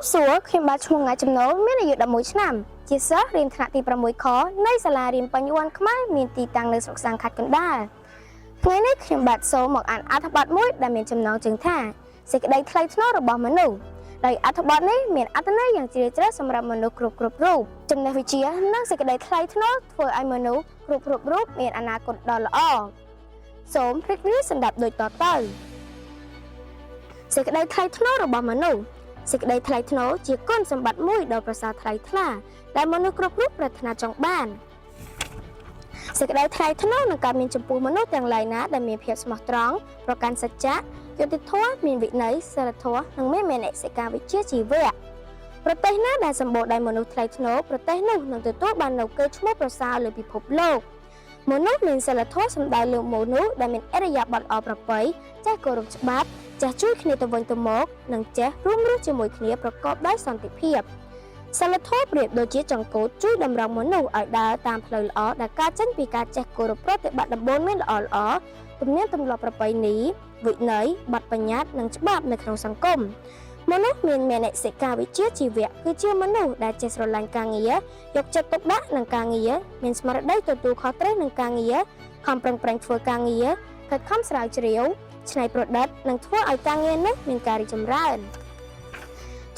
រាបសួរខ្ញុំបាទឈ្មោះងាចំណូលមានអាយុ11ឆ្នាំជាសិស្សរៀនថ្នាក់ទី6ខនៃសាលារៀនបញ្ញវន្តខ្មែរមានទីតាំងនៅស្រុកសាំងខេត្តកណ្ដាលថ្ងៃនេះខ្ញុំបាទសូមមកអានអត្ថបទមួយដែលមានចំណងជើងថាសេចក្តីថ្លៃថ្នូររបស់មនុស្សដោយអត្ថបទនេះមានអត្ថន័យយ៉ាងជ្រាលជ្រៅសម្រាប់មនុស្សគ្រប់គ្រប់រូបចំណេះវិជ្ជានិងសេចក្តីថ្លៃថ្នូរធ្វើឲ្យមនុស្សគ្រប់គ្រប់រូបមានអនាគតដ៏ល្អសូមរីករាយសម្រាប់ដូចតទៅសេចក្តីថ្លៃថ្នូររបស់មនុស្ស សេចក្តីថ្លៃថ្នូរជាគុណសម្បត្តិមួយដ៏ប្រសើរថ្លៃថ្លាដែលមនុស្សគ្រប់រូបប្រាថ្នាចង់បានសេចក្តីថ្លៃថ្នូរនឹងកើតមានចំពោះមនុស្សទាំងឡាយណាដែលមានភាពស្មោះត្រង់ប្រកាន់សច្ចៈយុត្តិធម៌មានវិន័យសីលធម៌និងមានមនសិការវិជ្ជាជីវៈប្រទេសណាដែលសម្បូរដោយមនុស្សថ្លៃថ្នូរប្រទេសនោះនឹងទទួលបាននូវកេរ្តិ៍ឈ្មោះប្រសើរលើពិភពលោកមនុស្សមានសីលធម៌សំដៅលើមនុស្សដែលមានឥរិយាបថល្អប្រពៃចេះគោរពច្បាប់ ចេះជួយគ្នាទៅវិញទៅមកនិងចេះរួមរស់ជាមួយគ្នាប្រកបដោយសន្តិភាពសិលធម៌ប្រៀបដូចជាចង្កូតជួយតម្រង់មនុស្សឲ្យដើរតាមផ្លូវល្អដែលកើតចេញពីការចេះគោរពប្រតិបត្តិដំបូន្មានល្អៗទំនៀមទម្លាប់ប្រពៃណីវិន័យបទបញ្ញត្តិនិងច្បាប់នៅក្នុងសង្គមមនុស្សមានមនសិការវិជ្ជាជីវៈគឺជាមនុស្សដែលចេះស្រឡាញ់ការងារយកចិត្តទុកដាក់នឹងការងារមានស្មារតីទទួលខុសត្រូវនឹងការងារខំប្រឹងប្រែងធ្វើការងារខិតខំស្រាវជ្រាវ ច្នៃប្រឌិតនិងធ្វើឲ្យការងារនោះមានការរីកចម្រើន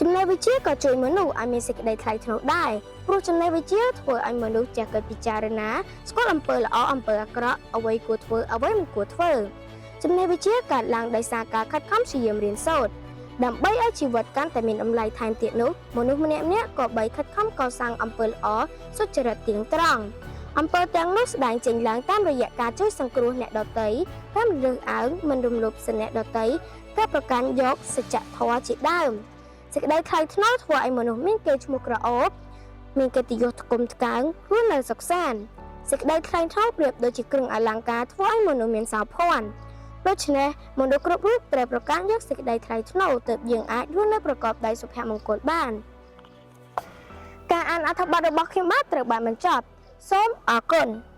ចំណេះវិជ្ជាក៏ជួយមនុស្សឲ្យមានសេចក្តីថ្លៃថ្នូរដែរព្រោះចំណេះវិជ្ជាធ្វើឲ្យមនុស្សចេះគិតពិចារណាស្គាល់អំពើល្អអំពើអាក្រក់អ្វីគួរធ្វើអ្វីមិនគួរធ្វើចំណេះវិជ្ជាកើតឡើងដោយសារការខិតខំព្យាយាមរៀនសូត្រដើម្បីឲ្យជីវិតកាន់តែមានតម្លៃថែមទៀតនោះមនុស្សម្នាក់ៗក៏បីខិតខំកសាងអំពើល្អសុចរិតទៀងត្រង់អំពើទាំងនោះស្ដែងចេញឡើងតាមរយៈការជួយសង្គ្រោះអ្នកដទៃ ការមិនរើសអើងមិនរំលោភសិទ្ធិអ្នកដទៃការប្រកាន់យកសច្ចធម៌ជាដើមសេចក្តីថ្លៃថ្នូរធ្វើឲ្យមនុស្សមានកេរ្តិ៍ឈ្មោះក្រអូបមានកិត្តិយសថ្កុំថ្កើងរស់នៅសុខសាន្តសេចក្តីថ្លៃថ្នូរប្រៀបដូចជាគ្រឿងអលង្ការធ្វើឲ្យមនុស្សមានសោភ័ណ្ឌដូច្នេះមនុស្សគ្រប់រូបត្រូវប្រកាន់យកសេចក្តីថ្លៃថ្នូរទើបយើងអាចរស់នៅប្រកបដោយសុភមង្គលបានការអានអត្ថបទរបស់ខ្ញុំបាទត្រូវបានបញ្ចប់សូមអរគុណ។